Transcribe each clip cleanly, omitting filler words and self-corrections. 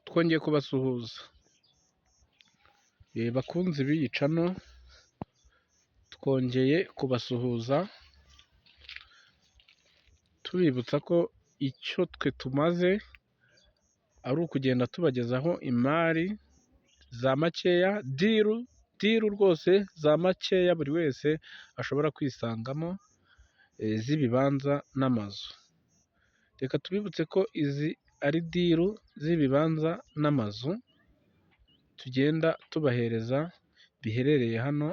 Twongeye kubasuhuza bakunzi b'iyi channel, twongeye kubasuhuza tubibutsa ko icyo twe tumaze ari ukugenda tubagezaho imari za makeya, deal, deal rwose za makeya buri wese ashobora kwisangamo z'ibibanza n'amazu. Reka tubibutse ko izi ari deal z'ibibanza n'amazu tugenda tubahereza biherereye hano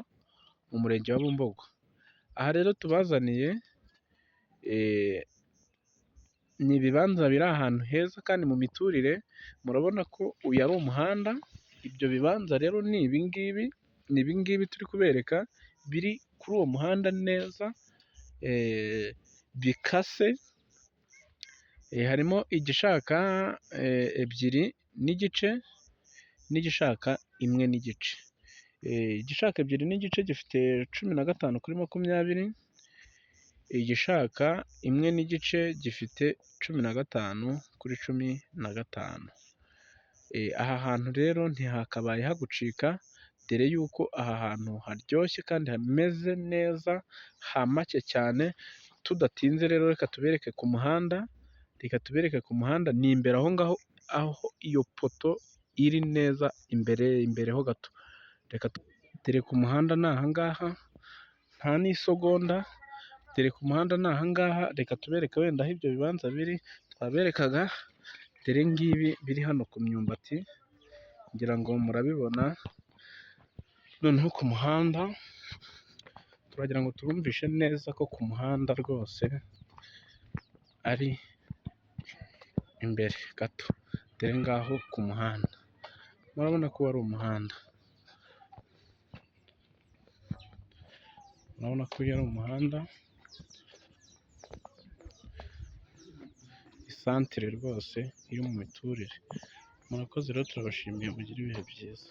mu murenge wa Bumbogo. Aha rero tubazaniye ni ibibanza biri ahantu heza kandi mu miturire, murabona ko uyu ari umuhanda, ibyo bibanza rero ni ibingibi, ni ibingibi turi kubereka biri kuri uwo muhanda neza bikase, harimo igishaka 2.5 n'igishaka 1.5. Igishaka 2.5 gifite 15 kuri 20, igishaka 1.5 gifite 15 kuri 15. Aha hantu rero ntihakabaye hagucika, dore yuko aha hantu haryoshye kandi hameze neza, ha make cyane, tudatinze rero reka tubereke ku muhanda, reka tubereke ku muhanda, ni imbere aho ngaho aho iyo poto iri neza imbere, imbere ho gato. Reka dore ku muhanda ni aha ngaha, nta n'isegonda, dore ku muhanda ni aha ngaha, reka tubereke wenda aho ibyo bibanza biri twaberekaga, dore ngibi biri hano ku myumbati, ngira ngo murabibona, noneho ku muhanda turagira ngo tubumvishe neza ko ku muhanda rwose ari imbere gato, dore ngaho ku muhanda, murabona ko ari umuhanda, murabona ko uyu ari umuhanda, isantere rwose iri mu miturire. Murakoze rero turabashimiye mugire ibihe byiza.